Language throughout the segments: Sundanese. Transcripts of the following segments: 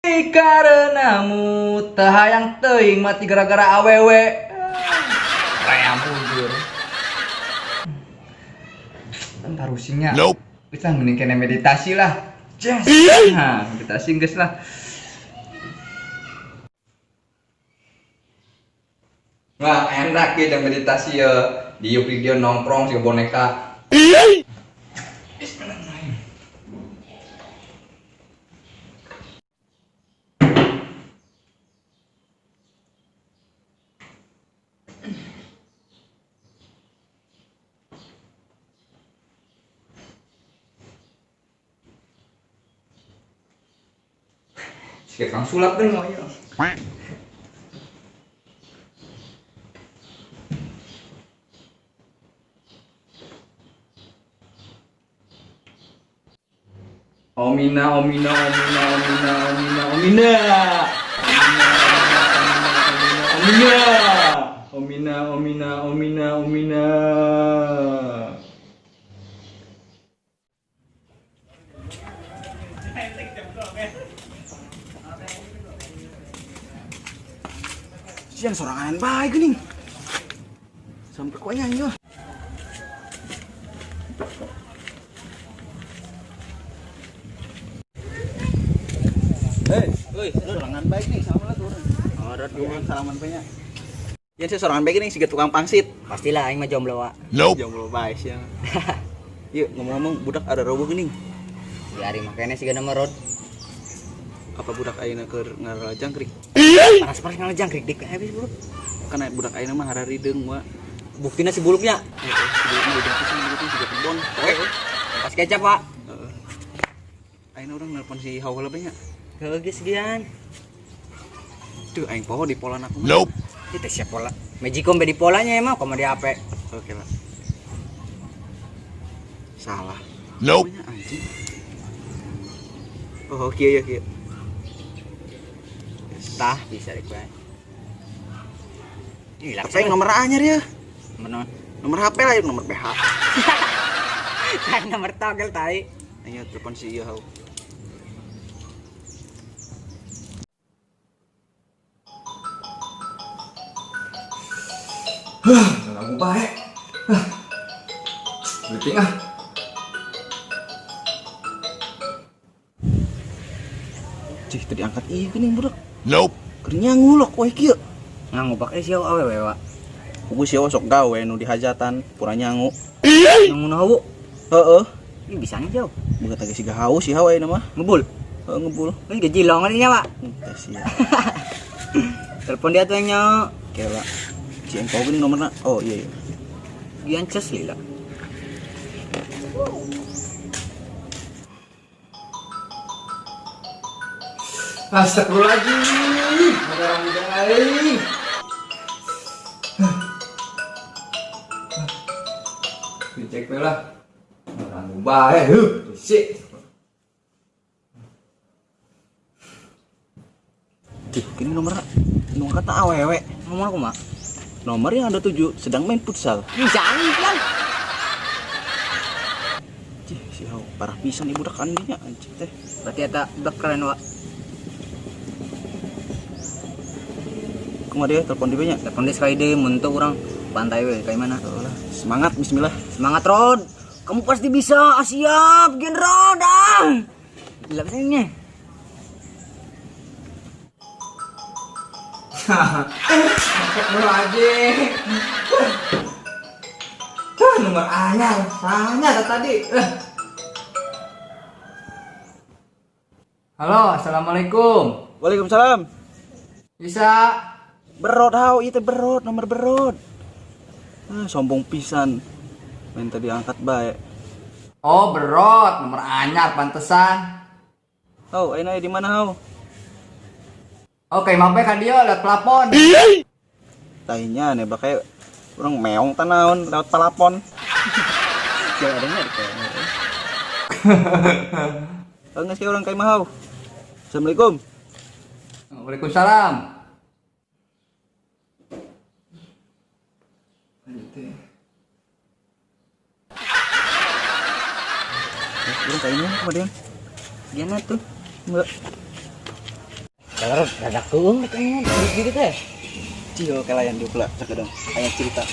Karenamu teu hayang teuing mati gara-gara awewe. Ream ujur. Bentar rusingnya. Nope. Kita mending kena meditasi lah. Yes. Nah, meditasi geus lah. Wah, enak ya jam meditasi ya. Di video nongkrong si boneka. Bismillahirrahmanirrahim. Si kang sulap deh mau ya. Omina, Omina, Omina, Omina, Omina, Omina. Omina, Omina, Omina, Omina, Omina. Sian sorangan bae geuning. Sampai ku nya ieu. Hei, euy, sorangan bae nih, salam lah turun. Oh, rot salaman bae nya. Yan sih sorangan bae geuning siga tukang pangsit. Pastilah aing mah jomblo wa. Nope. Jomblo bae sia. Yuk, ngomong-ngomong budak ada robo geuning. Di hari makanya siga nama rod. Apa budak ayeuna keur ngarajangkrik? Panas-panas ngalejangkrik dik habis buluk. Kan budak ayeuna mah hararideung wa. Buktina si buluknya. Heeh, si bulukna udah pisan bulukna siga kebon. Oke. Pas kecap, Pak. Heeh. Ayeuna urang nelpon si Hawa heula nya. Heuh geus gian. Tuh aing poho di pola aku mah. Nope. Itu siap pola. Magicom be di polanya emang komo di HP. Oke lah. Salah. Nope. Namanya anjing. Oh, kieu ya kieu. Tah bisa deh gue. Ih, Apa yang nomor anyar ya? Nomor naon? Nomor HP lah, nomor BH. Saya nomor togel tai. Ayo telepon si ieu hau. Lagu bae. Penting ah. Cih, tadi angkat ieu geuning budak. Nope. Keur nyangulok we kieu. Nganggo pakai sia awewe wa. Kuku sia sok gawe nu di hajatan, pura nyangu. Nyangu nu hawu. Heeh. Ih bisa nih jauh. Buka tadi siga haus sih hawa ayeuna mah. Ngebul. Heeh, ngebul. Ini gejilongan ini Pak. Teh sia. Telepon dia tuh yang nyawa. Kela. Ci engkau geuning nomorna. Oh iya iya. Gian ces lila. Astagfirullahaladzim. Ada orang muda aing. Dicek we lah. Orang bae, heuh, sik. Cih, kini nomorna. Nu angkat awewe. Ngomong aku mah. Nomor yang ada 7 sedang main futsal. Ih, jangan kan. Cih, si hau parah pisan ibu budak andinya anjing teh. Berarti eta budak keren wa. Kumaha dia telepon di nya? Telepon dia sekali deh mun teu urang bantai we kayak mana. Lah, semangat bismillah. Semangat Rod. Kamu pasti bisa. Siap, Gen Rod. Ah. Gila pisannya. Astagfirullahaladzim. Nomor anyar, anyar tadi. Halo, assalamualaikum. Waalaikumsalam. Bisa. Berod hau, ieu teh berod, nomor berod. Ah, sombong pisan. Main tadi angkat bae. Oh, berod, nomor anyar pantesan. Hau, ayeuna di mana hau? Oke, maaf kan dia lewat plafon. Tainya nih bakal urang meong tanaon lewat plafon. Siapa ada nggak di Oh, geus urang ka imah hau. Assalamualaikum. Waalaikumsalam. Urang ka imah kumaha deui? Gimana tuh? Enggak. Kalau rada keung kayaknya gitu teh. Cio kelayan di pula sakedeng. Aya cerita.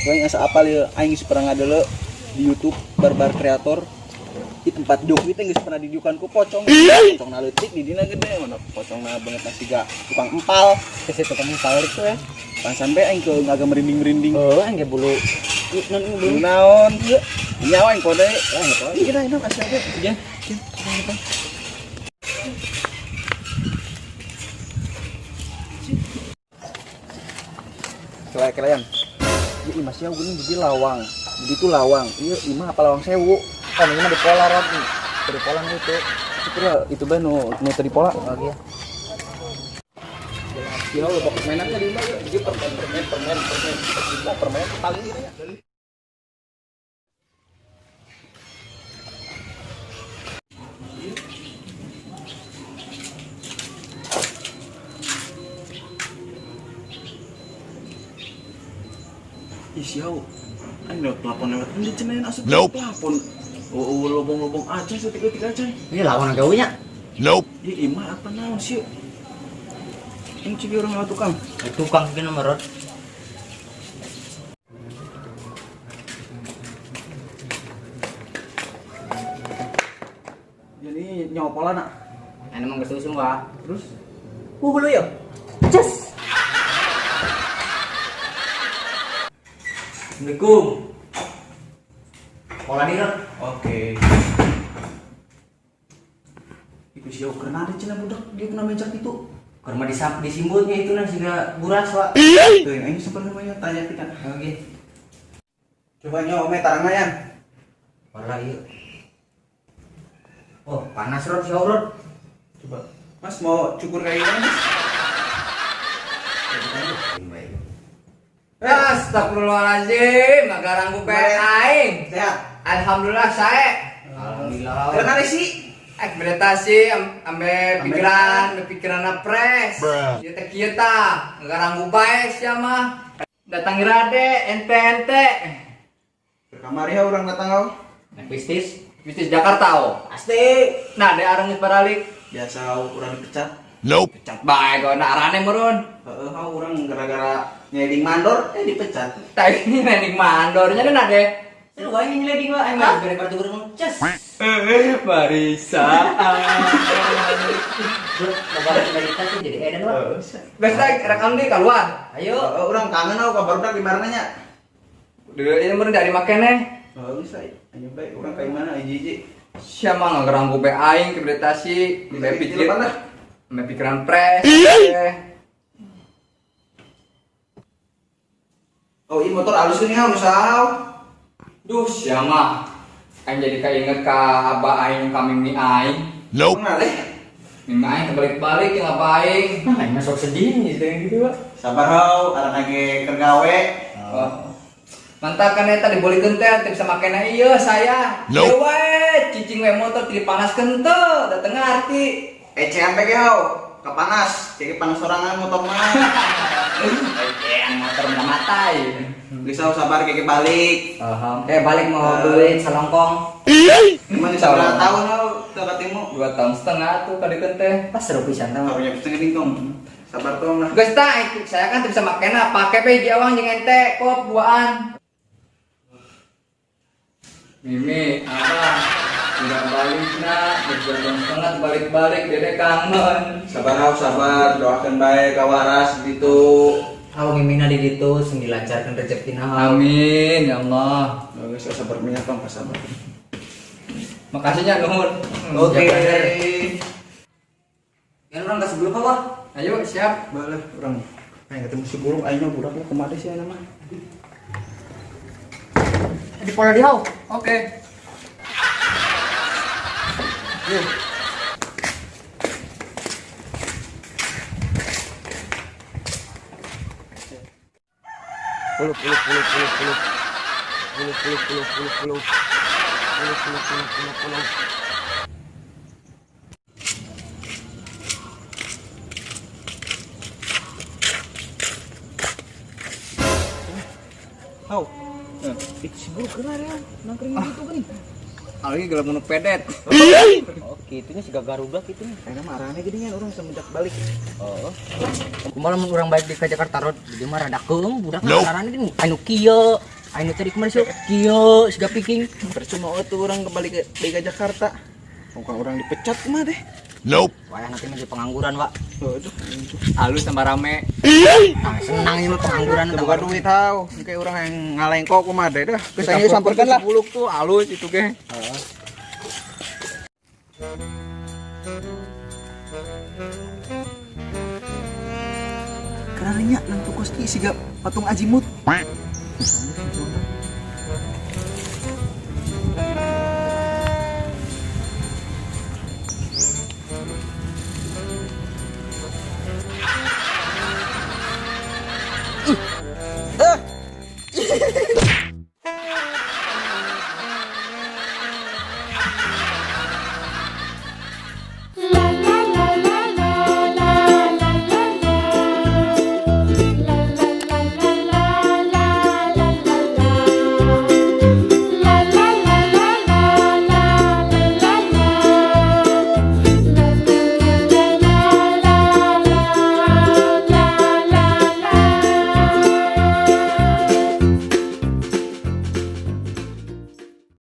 Aing asa apal ieu, aing geus pernah ngadeuleu di YouTube barbar kreator di tempat diuk ieu teh geus pernah didiukan ku pocong. Pocongna leutik di dina gede, mana pocongna banget nasi ga tukang empal. Ke situ kamu power itu ya. Pan sampai aing ke agak merinding-merinding. Oh, aing ge bulu. Ih, non bulu. Naon? Nyawa aing kode. Ya, nggak tahu. Ih, kita enak asal ge. Jan, jan, jan. Kelayan. Ieu imah sia geuning jadi lawang. Jadi itu lawang. Ieu imah apa lawang sewu? Oh, ini mah di pola rod nih. Di pola itu. Itu lah, itu bae nu nu teu dipola. Oh iya. Ya lo permainannya di imah ieu permen permen permen permen permen permen paling ieu nya. Ih, siau. Aing lewat plafon lewat endi cenah asup plafon. Oh, oh lobong-lobong aja setik-etik aja. Ini lawan gaunya. Nope. Ih, imah apa naon sih? Ini cik orang lewat tukang. Tukang gini nomor rod. Jadi nyawa pola nak. Ini emang kesusu wah. Terus Bulu yo. Ces. Assalamualaikum. Pola di rod. Oke. Iku siau kena ada cenah budak dia kena mencak itu. Kurma disimbutnya itu nah sehingga buras wak. Tuh yang ini sempat namanya tanya kita. Oke. Coba nyawa me tarangna yan. Pola iya. Oh, panas rod, siau rod. Coba. Mas mau cukur kayak gimana, Mas? Astagfirullahaladzim, magarang gue aing. Sehat. Alhamdulillah sae. Alhamdulillah. Kena sih. Meditasi ambe pikiran, ambe pikiran pres. Bruh. Ieu teh kieu tah, ngagaranggu bae sia mah. Datang rade ente-ente. Ke kamar ya orang datang kau. Naik bisnis. Bisnis Jakarta oh. Pasti. Nah, de areng geus baralik. Biasa orang dipecat. Nope. Pecat bae gua na arane meureun. Heeh, kau orang gara-gara nyeding mandor eh dipecat. Tah ini nending mandornya nah de. Seru wae nyeleding wak. Aing mah bere kartu urang. Ces. Marisa. Bro, babar meditasi jadi edan wak. Geus tah rekam deui keluar. Ayo. Heeh, orang kangen kau kabar budak di mana nya? Dulu ini meureun dari makene. Heeh, bisa. Ayo bae orang kayak mana hiji-hiji. Sia mah ngagaranggu bae aing ke meditasi, Bisa ambe pikir. di depan lah. Ambe pikiran pres. Oh, ini motor halus gini halus hau. Duh, sia mah. Aing jadi kainget ka abah aing ka mimi aing. Nope. Kenal deh. Mimi aing kebalik-balik yang apa aing. Nah, aing mah sok sedih nih gitu wak. Sabar hau, arang lagi kergawe. Oh. Mantap kan eta dibolikeun teh teu bisa makena ieu saya. Nope. Ieu wae cicing we motor teu dipanaskeun teu, da teu ngarti. Ecean PG hau, kepanas. Jadi panas sorangan motor mah. Ecean motor mah matai. Bisa sabar keke balik. Alhamdulillah. Balik mau duit selongkong. Cuman bisa berapa tahun hau teu ketemu. 2,5 tahun tuh kadikeun teh. Pas seru pisan tah. Karunya bisa geuning tong. Sabar tong lah. Geus tah, saya kan teu bisa makena, pake be hiji awang jeung ente kop duaan. Mimi, apa? Udah balik nak, udah 2,5 tahun balik-balik, dede kangen. Sabar hau, sabar. Doakan baik kawaras gitu. Hau ngimina di ditu sing dilancarkeun rezekina hau. Amin, ya Allah. Geus sabar minyak tong, sabar. Makasih ya nuhun. Oke. Kan urang geus sebelum apa? Ayo siap. Boleh urang pengen ketemu si burung aingnya budak lu kemana sih nama? Di pola di hau. Oke. Puluh puluh puluh puluh puluh puluh puluh puluh puluh puluh puluh puluh puluh puluh puluh. Hau, itu si buruk kena ya, nangkring gitu kan? Algi gelap nu pedet. Oh, kitunya siga Garuda kitu nya. Ayeuna mah arane geuningan urang semenjak balik. Oh. Kumaha lamun urang balik di ke Jakarta Road, di mah rada keung budak ngaranna gini anu kieu, anu tadi kemarin sok kieu siga piking. Percuma atuh urang kembali ke balik ke Jakarta. Bukan orang dipecat kumaha deh. Wah, nanti mah jadi pengangguran, Pak. Aduh, Halus tambah rame. Nah, senang ini mah pengangguran Teu tambah boga duit hau. Engke urang yang ngalengkok kumaha deh dah. Geus aing samperkeun lah. Buluk tuh halus itu ge. Keraranya nang tukos ki siga patung azimut.